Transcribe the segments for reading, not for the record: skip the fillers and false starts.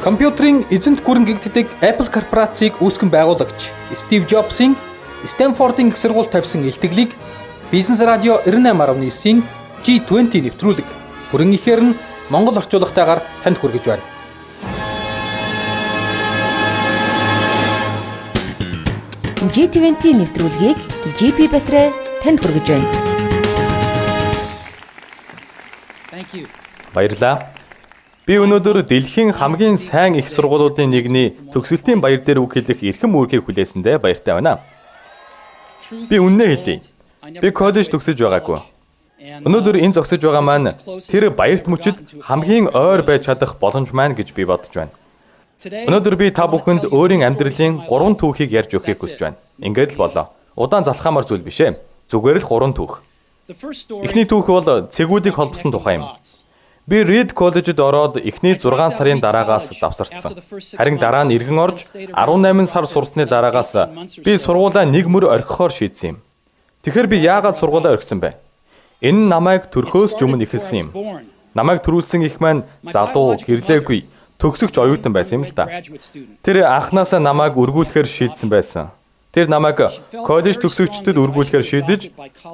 Компьютерийн эзэнт гүрэн гэгддэг Apple корпорацийг үүсгэн байгуулагч Стив Джобсын Стэнфордын их сургууль тавьсан илтгэлийг Бизнес радио 98.9-ийн G20 нэвтрүүлэг бүрэн ихээр нь Монгол орчуулагтайгаар танд хүргэж байна. G20 нэвтрүүлгийг GP Батарей танд хүргэж байна. Thank you. Баярлалаа. Би өнөөдөр дэлхийн хамгийн сайн их сургуулиудын нэгний төгсөлтийн баяр дээр үг хэлэх эрхэм үүргийг хүлээсэндээ баяртай байна. Би үнэнээ хэлье. Би коллеж төгсөж байгаагүй. Өнөөдөр энэ зогсож байгаа маань тэр баярт мөчид хамгийн ойр байж чадах боломж маань гэж би бодож байна. Өнөөдөр би та бүхэнд өөрийн амьдралын 3 түүхийг ярьж өгөхийг хүсэж байна. Ингээд л болоо. Удаан залхаамаар зүйл биш ээ. Зүгээр л 3 түүх. Эхний түүх бол цэгүүдийг холбосон тухай юм. Би Reed коллежид ороод эхний 6 сарын дараагаас завсарцсан. Харин дараа нь эргэн орж 18 сар сурсны дараагаас би сургуулаа нэг мөр орхихоор шийдсэн юм. Тэгэхээр би яагаад сургуулаа орхисон бэ? Энэ нь намайг төрхөөс ч өмнө эхэлсэн юм. Намайг төрүүлсэн их маань залуу, гэрлээгүй, төгсөгч оюутан байсан юм л да. Тэр анхнаасаа намайг өргүүлэхээр шийдсэн байсан. Тэр намайг коллеж төгсөгчдөд өргүүлэхээр шийдэж,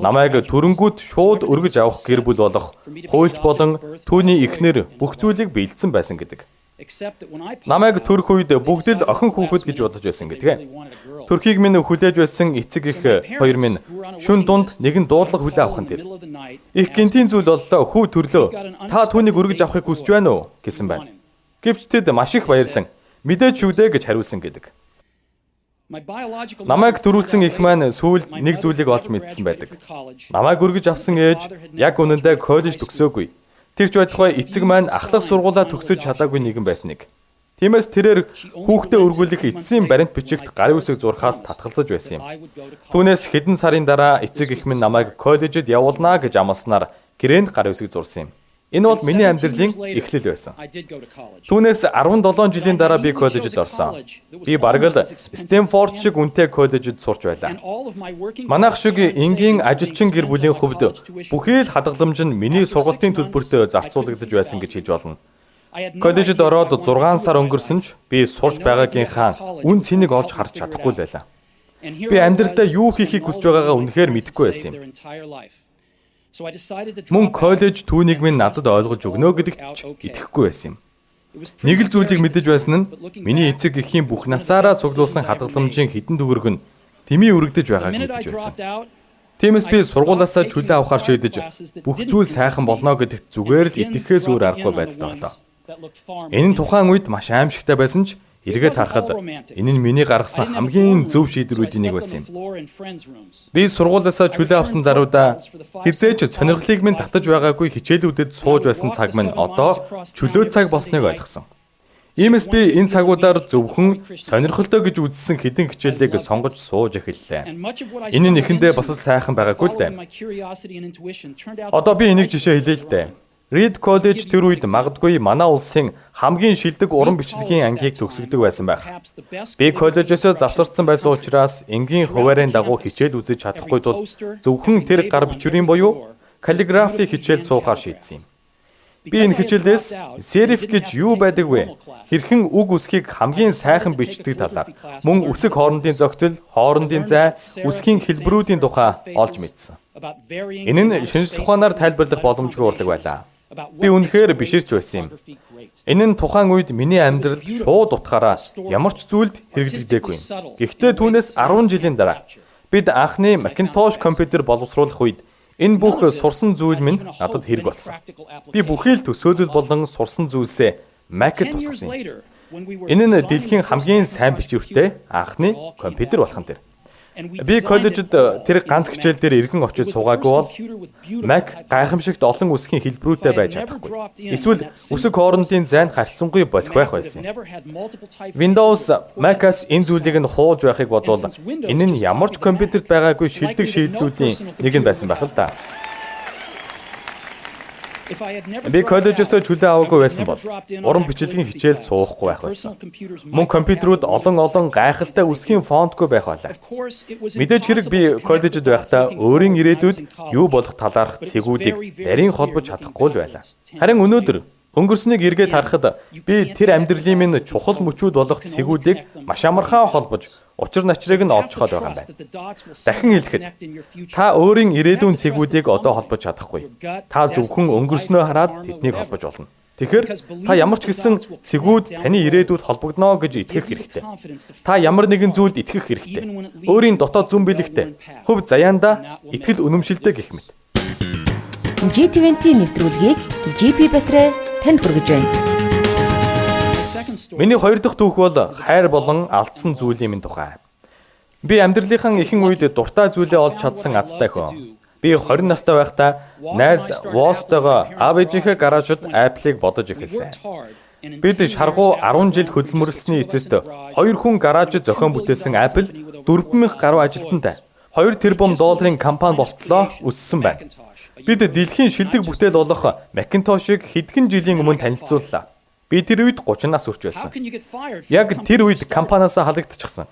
намайг төрөнгүүд шууд өргөж авах гэр бүл болох хуульч болон түүний эхнэр бүх зүйлийг биелдсэн байсан гэдэг. Намайг төрөх үед бүгд л охин хүүхэд гэж бодож байсан гэдэг. Төрхийг минь хүлээж байсан эцэг эх хоёр минь шүн дунд нэгэн дуудлага хүлээн авах нь тэр. Их гинтийн зүйл боллоо, хүү төрлөө. Та түүнийг өргөж авахыг хүсэж байна уу гэсэн байна. Гэвч тэд маш их баярлан мэдээж шүү дээ гэж хариулсан гэдэг. Намайг төрүүлсэн их маань сүүлд нэг зүйлийг олж мэдсэн байдаг. Намайг өргөж авсан ээж яг үнэндээ коллеж төгсөөгүй. Тэр ч байтугай эцэг маань ахлах сургуулаа төгсөж чадаагүй нэгэн байсныг. Тиймээс тэрээр хүүхдээ өргүүлэх эцсийн баримт бичигт гарын үсэг зурхаас татгалзаж байсан юм. Түүнээс хэдэн сарын дараа эцэг эх минь намайг коллежид явуулнаа гэж амласнаар гэрээнд гарын үсэг зурсан юм. Энэ бол миний амьдралын эхлэл байсан. Түүнээс 17 жилийн дараа би коллежид орсон. Би бараг л Стэнфорд шиг үнэтэй коллежид сурч байлаа. Манайх шиг энгийн ажилчин гэр бүлийн хувьд бүхий л хадгаламж нь миний сургалтын төлбөрт зарцуулагдаж байсан гэж хэлж болно. Коллежид ороод 6 сар өнгөрсөн ч би сурч байгаагийнхаа үн цэнийг олж харж чадахгүй л байлаа. Би амьдралдаа юу хийхийг хүсэж байгаагаа үнэхээр мэдэхгүй байсан юм. Мөн коллеж түүнийг минь надад ойлгож өгнө гэдэгт ч итгэхгүй байсан юм. Нэг л зүйлийг мэдэж байсан нь миний эцэг эхийн бүх насаараа цуглуулсан хадгаламжийн хэдэн төгрөг нь тэмээ өргөдөж байгааг мэдэж байсан. Тиймээс би сургуулиасаа чөлөө авахар шийдэж бүх зүйл сайхан болно гэдэгт зүгээр л итгэхээс өөр аргагүй байдалд орлоо. Энэ нь тухайн үед маш аимшигтай байсан ч эргээд харахад энэ нь миний гаргасан хамгийн зөв шийдвэрүүдийн нэг байсан юм. Би сургуулиасаа чөлөө авсан даруйда хэзээ ч сонирхлыг минь татаж байгаагүй хичээлүүдэд сууж байсан цаг минь одоо чөлөө цаг болсныг ойлгосон. Иймээс би энэ цагуудаар зөвхөн сонирхолтой гэж үзсэн хэдэн хичээлийг сонгож сууж эхэллээ. Энэ нь эхэндээ бас л сайхан байгаагүй л дээ. Одоо би энийг жишээ хэлье л дээ. Reed College тэр үед магадгүй манай улсын хамгийн шилдэг уран бичлэгийн ангийг төгсгдөг байсан байх. Би коллежоос завсарцсан байсан учраас энгийн хуваарийн дагуу хичээл үзэж чадахгүй тул зөвхөн тэр гар бичвэрийн буюу каллиграфи хичээл суухаар шийдсэн юм. Би энэ хичээлээс сериф гэж юу байдаг вэ? Хэрхэн үг үсгийг хамгийн сайхан бичдэг талаар мөн үсэг хоорондын зохицол, хоорондын зай, үсгийн хэлбэрүүдийн тухай олж мэдсэн. Энэ нь шинжлэх ухаанаар тайлбарлах боломжгүй урлаг байлаа. Би үнэхээр биширч байсан юм. Энэ нь тухайн үед миний амьдралд шууд утгаараа ямар ч зүйлд хэрэглэгдээгүй юм. Гэхдээ түүнээс 10 жилийн дараа бид анхны Macintosh компьютер боловсруулах үед энэ бүх сурсан зүйл минь надад хэрэг болсон. Би бүхий л төсөөлөл болон сурсан зүйлсээ Mac-д тусгасан юм. Энэ нь дэлхийн хамгийн сайн бичвэртэй анхны компьютер болох нь тэр. Би коллежид тэр ганц хичээл дээр эргэн очиж суугаагүй бол Mac гайхамшигт олон үсгийн хэлбэрүүдтэй байж чадахгүй. Эсвэл үсэг хоорондын зайн харьцангуй болох байх байсан юм. Windows Mac-аас энэ зүйлийг нь хууж байхыг бодвол энэ нь ямар ч компьютерт байгаагүй шилдэг шийдлүүдийн нэг нь байсан байх л да. Би коллежоос чөлөө аваагүй байсан бол уран бичлэгийн хичээл суухгүй байх байсан. Мөн компьютерүүд олон гайхалтай үсгийн фонтгүй байх байлаа. Мэдээж хэрэг би коллежид байхдаа өөрийн ирээдүйд юу болох талаарх цэгүүдийг нарийн холбож чадахгүй л байлаа. Харин өнөөдөр Өнгөрснийг эргээд харахад би тэр амьдралын минь чухал мөчүүд болох цэгүүдийг маш амархан холбож учир начрыг нь олж хол байгаа юм байна. Дахин хэлэхэд та өөрийн ирээдүйн цэгүүдийг одоо холбож чадахгүй. Та зөвхөн өнгөрснөө хараад тэднийг холбож болно. Тэгэхээр та ямар ч гэсэн цэгүүд таны ирээдүйд холбогдоно гэж итгэх хэрэгтэй. Та ямар нэгэн зүйлд итгэх хэрэгтэй. Өөрийн дотоод зүүн билэгтэй, хувь заяандаа итгэл үнэмшилтэй гэх мэт. G20 нэвтрүүлгийг GP Батарей танд хүргэж байна. Миний хоёр дахь түүх бол хайр болон алдсан зүйлийн минь тухай. Би амьдралынхаа ихэнх үед дуртай зүйлээ олж чадсан азтай хүн. Би 20 настай байхдаа найз Востойгоо аав ээжийнхээ гаражид Apple-ыг бодож эхэлсэн. Бид шаргуу 10 жил хөдөлмөрлсөний эцэст хоёр хүн гаражид зохион бүтээсэн Apple 4000 гаруй ажилтнтай 2 тэрбум долларын компани болтлоо өссөн байна. Бид дэлхийн шилдэг бүтээл болох Macintosh-ыг хэдхэн жилийн өмнө танилцууллаа. Би тэр үед 30 нас хүрч байсан. Яг тэр үед компаниасаа халагдчихсан.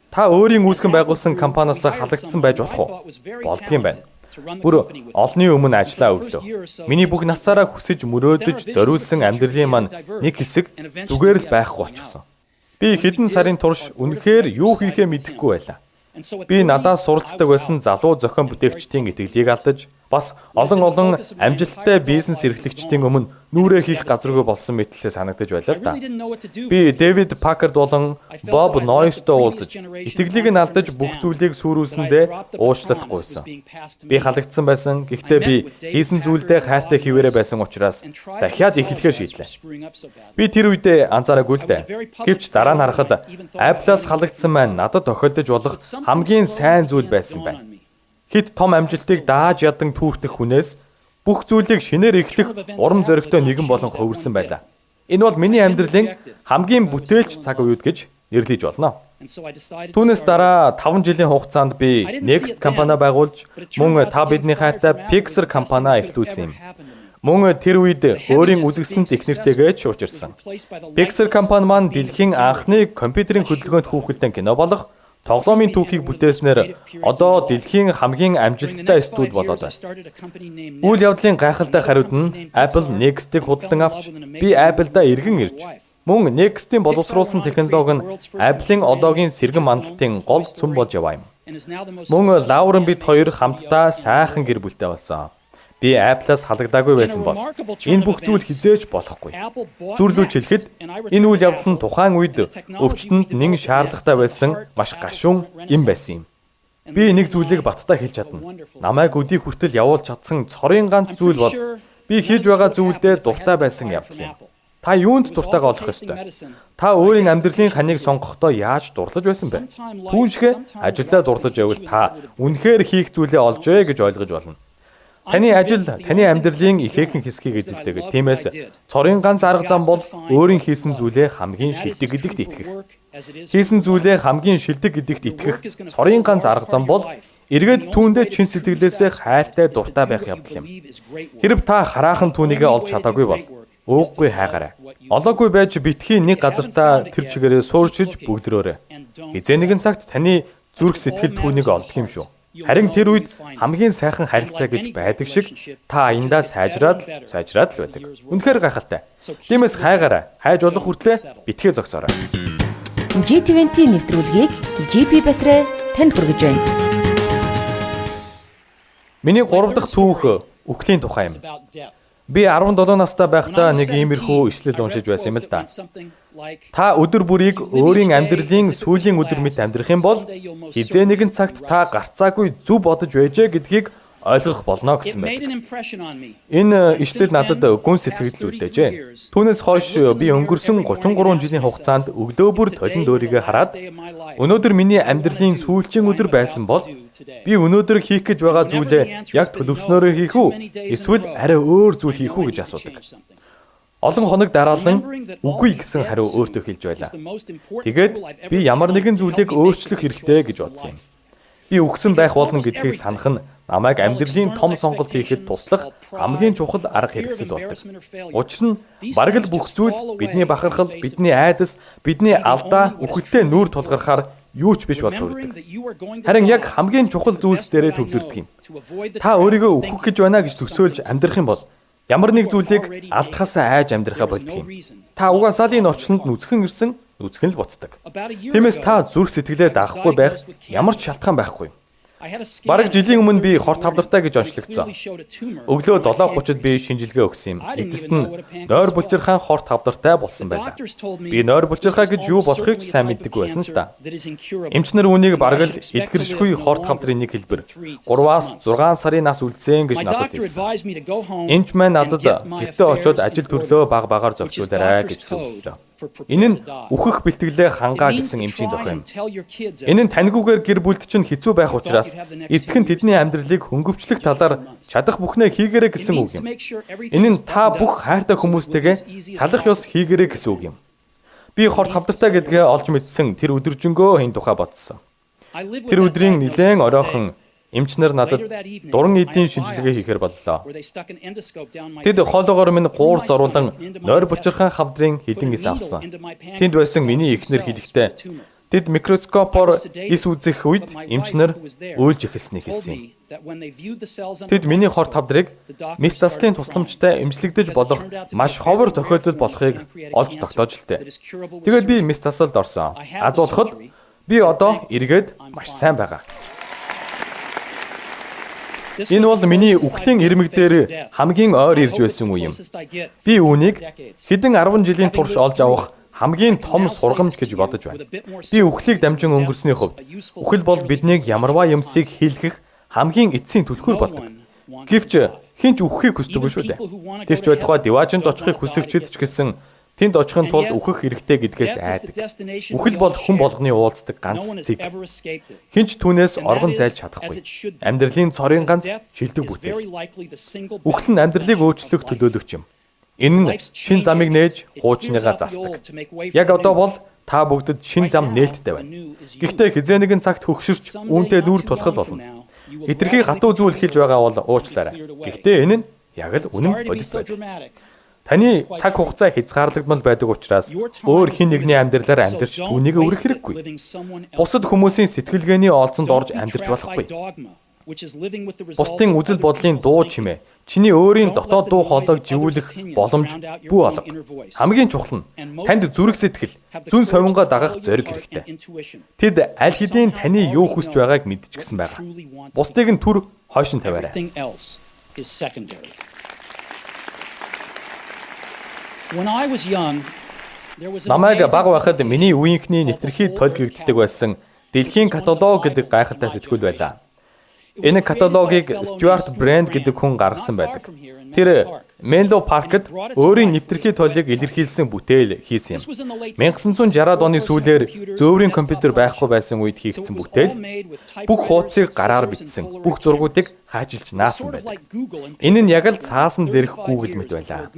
Та өөрийн үүсгэн байгуулсан компаниасаа халагдсан байж болох уу? Болдгийм байна. Бүр олонний өмнө ажлаа өглөө. Миний бүх насаараа хүсэж мөрөөдөж зориулсан амьдралын маань нэг хэсэг зүгээр л байхгүй болчихсон. Би хэдэн сарын турш үнэхээр юу хийхээ мэдэхгүй байлаа. Би надаас суралцдаг байсан залуу зохион бүтээгчдийн итгэлийг алдаж, бас олон амжилттай бизнес эрхлэгчдийн өмнө нүрээ хийх газаргүй болсон мэтлээ санагдаж байлаа л да. Би Дэвид Пакард болон Боб Нойстой уулзаж, итгэлийг нь алдаж бүх зүйлийг сүрүүлсэндээ уучлалт гуйсан. Би халагдсан байсан. Гэхдээ би хийсэн зүйлдээ хайртай хിവэрэ байсан учраас дахиад эхлэхээр шийдлээ. Би тэр үедээ анзаараагүй л дээ. Гэвч дараа нь харахад Apple-аас халагдсан маань надад тохиолдож болох хамгийн сайн зүйл байсан байна. Хэд том амжилтыг дааж ядан түүртэх хүнээс бүх зүйлийг шинээр эхлэх урам зоригтой нэгэн болон хувирсан байлаа. Энэ бол миний амьдралын хамгийн бүтээлч цаг үеуд гэж нэрлэж болно. Түүнээс дараа 5 жилийн хугацаанд би Next компани байгуулж, мөн та бидний хайртай Pixar компани эхлүүлсэн юм. Мөн тэр үед өөрийн үзэсгэлэнт их нэртэйгээ ч учирсан. Pixar компани маань дэлхийн анхны компьютерийн хөдөлгөөнт хүүхэлдэйн кино болох тоглоомын түүхийг бүтээснээр одоо дэлхийн хамгийн амжилттай студи болоод байна. Үйл явдлын гайхалтай хариуд нь Apple Next-ийг худалдан авч би Apple-да эргэн ирж мөн Next-ийн боловсруулсан технологи нь Apple-ийн одоогийн сэргэн мандалтын гол цөм болж яваа юм. Мөн Лаурен бид хоёр хамтдаа сайхан гэр бүлтэй болсон. Би Apple-аас халагдаагүй байсан бол энэ бүх зүйл хизээж болохгүй. Зүрлүүч хэлэхэд энэ үйл явдал нь тухайн үед өвчтөнд нэн шаардлагатай байсан маш гашуун юм байсан юм. Би нэг зүйлийг баттай хэлж чадна. Намайг өдий хүртэл явуулж чадсан цорын ганц зүйл бол би хийж байгаа зүйлдээ дуртай байсан явдал юм. Та юунд дуртайгаа олох ёстой? Та өөрийн амьдралын ханыг сонгохдоо яаж дурлаж байсан бэ? Түүн шиг ажилдаа дурлаж байвал та үнэхээр хийх зүйлээ олжээ гэж ойлгож болно. Таны ажил таны амьдралын ихээхэн хэсгийг эзэлдэг. Тиймээс цорын ганц арга зам бол өөрийн хийсэн зүйлээ хамгийн шилдэг гэдэгт итгэх. Хийсэн зүйлээ хамгийн шилдэг гэдэгт итгэх цорын ганц арга зам бол эргээд түүндээ чин сэтгэлээсээ хайртай дуртай байх явдал юм. Хэрв та хараахан түүнийгээ олж чадаагүй бол ууггүй хайгаарай. Олоогүй байж битгий нэг газартаа тэр чигээрээ сууршиж бөглөрөөрэй. Хизээ нэгэн цагт таны зүрх сэтгэл түүнийг олдох юм шүү. Харин тэр үед хамгийн сайхан харилцаа гэж байдаг шиг та аяндаа сайжраад л байдаг. Үнэхээр гайхалтай. Тиймээс хайгаарай. Хайж олох хүртлээр битгий зогсоорой. G20 нэвтрүүлгийг GP Батарей танд хүргэж байна. Миний 3 дахь түүх үхлийн тухай юм. Би 17 настай байхдаа нэг иймэрхүү ишлэл уншиж байсан юм л да. Та өдөр бүрийг өөрийн амьдралын сүүлийн өдөр мэт амьдрах юм бол хизээ нэгэн цагт та гарцаагүй зөв бодож байжээ гэдгийг ойлгох болно гэсэн байдаг. Энэ ишлэл надад гүн сэтгэл үлдээжээ. Түүнээс хойш би өнгөрсөн 33 жилийн хугацаанд өглөө бүр толинд өөрийгөө хараад өнөөдөр миний амьдралын сүүлчийн өдөр байсан бол би өнөөдөр хийх гэж байгаа зүйлээ яг төлөвлөснөөрөө хийх үү эсвэл арай өөр зүйл хийх үү гэж асуудаг. Олон хоног дараалан үгүй гэсэн хариу өөртөө хэлж байлаа. Тэгээд би ямар нэгэн зүйлийг өөрчлөх хэрэгтэй гэж бодсон юм. Би үхсэн байх болно гэдгийг санах нь намайг амьдралын том сонголт хийхэд туслах хамгийн чухал арга хэрэгсэл болдог. Учир нь бараг л бүх зүйл бидний бахархал, бидний айдас, бидний алдаа үхэлтэй нүүр тулгархаар юу ч биш болж хувирдаг. Харин яг хамгийн чухал зүйлс дээрээ төвлөрдөг юм. Та өөрийгөө үхэх гэж байна гэж төсөөлж амьдрах юм бол Ямар нэг зүйлийг алдахаасаа айж амьдрахаа болдго юм. Та угаасаа л энэ орчлонд нүцгэн ирсэн, нүцгэн л буцдаг. Тиймээс та зүрх сэтгэлээ дагахгүй байх ямар ч шалтгаан байхгүй. Бараг жилийн өмнө би хор тавдартай гэж онцлогдсон. Өглөө 7:30-д би шинжилгээ өгсөн юм. Эцэст нь нойр булчирхаан хор тавдартай болсон байлаа. Би нойр булчирхаа гэж юу болохыг ч сайн мэддэггүй байсан л да. Эмч нар үүнийг бараг л эдгэршгүй хор тавдрын нэг хэлбэр 3-аас 6 сарын нас үлдсэн гэж надад хэлсэн. Эмч маань надад гэртээ очиод ажил төрлөө баг багаар зохицуулаарай гэж зөвлөлөө. Энэ нь үхэх бэлтгэлээ хангаа гэсэн эмчийн дохио юм. Энэ нь таньгүйгээр гэр бүлд чинь хэцүү байх учраас эртхэн тэдний амьдралыг хөнгөвчлөх талаар чадах бүхнээ хийгээрэй гэсэн үг юм. Энэ нь та бүх хайртай хүмүүстэйгээ салах ёс хийгээрэй гэсэн үг юм. Би хор тавдартай гэдгээ олж мэдсэн тэр өдөржингөө энэ тухай бодсон. Тэр өдрийн нэлээн оройхон эмч нар надад дуран эдийн шинжилгээ хийхээр боллоо. Тэд хоолоогоор минь гуурс оруулан нойр булчирхаан хавдрын хэдэн эс авсан. Тэнд байсан миний эхнэр хэлэхдээ тэд микроскопоор эс үзэх үед эмч нар уйлж эхэлснийг хэлсэн юм. Тэд миний хор тавдрыг мэс заслын тусламжтай эмчлэгдэж болох маш ховор тохиолдол болохыг олж тогтоож л дээ. Тэгээд би мэс заслалд орсон. Аз болоход би одоо эргээд маш сайн байгаа. Энэ бол миний үхлийн ирмэг дээр хамгийн ойр ирж байсан үе юм. Би үүнийг хэдэн 10 жилийн турш олж авах хамгийн том сургамж гэж бодож байна. Би үхлийг дамжин өнгөрсний хувьд үхэл бол биднийг ямарваа юмсыг хийлгэх хамгийн эцсийн түлхүүр болдог. Гэвч хэн ч үхэхийг хүсдэггүй шүү дээ. Тэр ч байтугай диваажинд очихыг хүсэгчид ч гэсэн тэнд очихын тулд үхэх хэрэгтэй гэдгээс айдаг. Үхэл бол хүн болгоны уулздаг ганц цэг. Хэн ч түүнээс оргон зайлж чадахгүй. Амьдралын цорын ганц шилдэг бүтээл. Үхэл нь амьдралыг өөрчлөх төлөөлөгч юм. Энэ нь шин замыг нээж хуучныгаа засдаг. Яг одоо бол та бүгдэд шин зам нээлттэй байна. Гэхдээ хэзээ нэгэн цагт хөгшөрч үүнтэй нүүр тулах болно. Хэтэрхий гатуу зүйл хэлж байгаа бол уучлаарай. Гэхдээ энэ нь яг л үнэн бодит байдал. Таны цаг хугацаа хязгаарлагдмал байдаг учраас өөр хэн нэгний амьдралаар амьдарч түүнийг өрөх хэрэггүй. Бусад хүмүүсийн сэтгэлгээний олзонд орж амьдарч болохгүй. Бусдын үзэл бодлын дуу чимээ чиний өөрийн дотоод дуу хоолойг живүүлэх боломж бүү алга. Хамгийн чухал нь танд зүрх сэтгэл, зөн совингоо дагах зориг хэрэгтэй. Тэд аль хэдийн таны юу хүсэж байгааг мэдчихсэн байгаа. Бусдыг нь түр хойш нь тавиарай. Намайг бага байхад миний үеийнхний нэвтрхий толь гэгддэг байсан Дэлхийн каталог гэдэг гайхалтай сэтгүүл байлаа. Энэ каталогийг Стюарт Брэнд гэдэг хүн гаргасан байдаг. Тэр Менло Паркт өөрийн нэвтрхий толийг илэрхийлсэн бүтээл хийсэн юм. 1960-ад оны сүүлээр зөөврийн компьютер байхгүй байсан үед хийгдсэн бүтээл бүх хуудсыг гараар бичсэн, бүх зургуудыг хаажилж наасан байдаг. Энэ нь яг л цаасан дээрх Google мэт байлаа.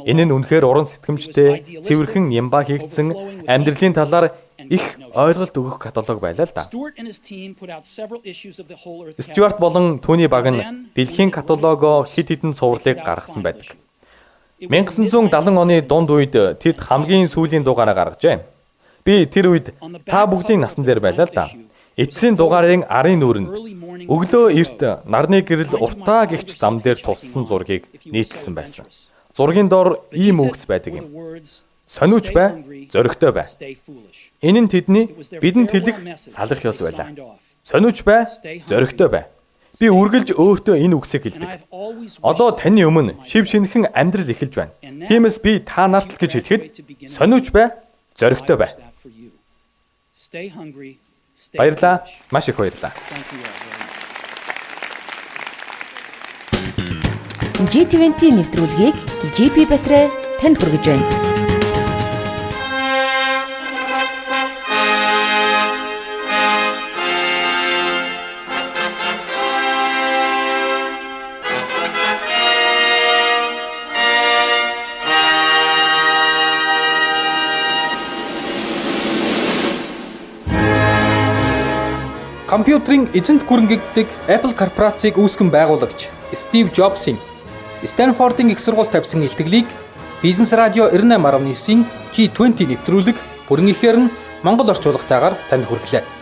Энэ нь үнэхээр уран сэтгэмжтэй, цэвэрхэн нямба хийгдсэн амьдралын талаар их ойлголт өгөх каталог байлаа л да. Стюарт болон түүний баг нь дэлхийн каталогоо хэд хэдэн цувралыг гаргасан байдаг. 1970 оны дунд үед тэд хамгийн сүүлийн дугаараа гаргажээ. Би тэр үед та бүгдийн насан дээр байлаа л да. Эцсийн дугаарын арын нүүрэнд өглөө эрт нарны гэрэл уртаа гихч зам дээр туссан зургийг нийтэлсэн байсан. Зургийн доор ийм үгс байдаг юм. Сониуч бай, зоригтой бай. Энэ нь тэдний бидэнд хэлэх салах ёс байлаа. Сониуч бай, зоригтой бай. Би үргэлж өөртөө энэ үгсийг хэлдэг. Одоо таны өмнө шив шинэхэн амьдрал эхэлж байна. Тиймээс би та нарт л гэж хэлэхэд сониуч бай, зоригтой бай. Баярлалаа. Маш их баярлалаа. G20 нэвтрүүлгийг GP Батарей танд хүргэж байна. Компьютерийн эзэнт гүрэнгэгддэг Apple корпорацийг үүсгэн байгуулагч Стив Джобсын Стэнфордын их сургууль тавьсан илтгэлийг Бизнес радио 98.9-ийн G20 нэвтрүүлэг бүрэн ихээр нь Монгол орчуулгатайгаар танд хүргэлээ.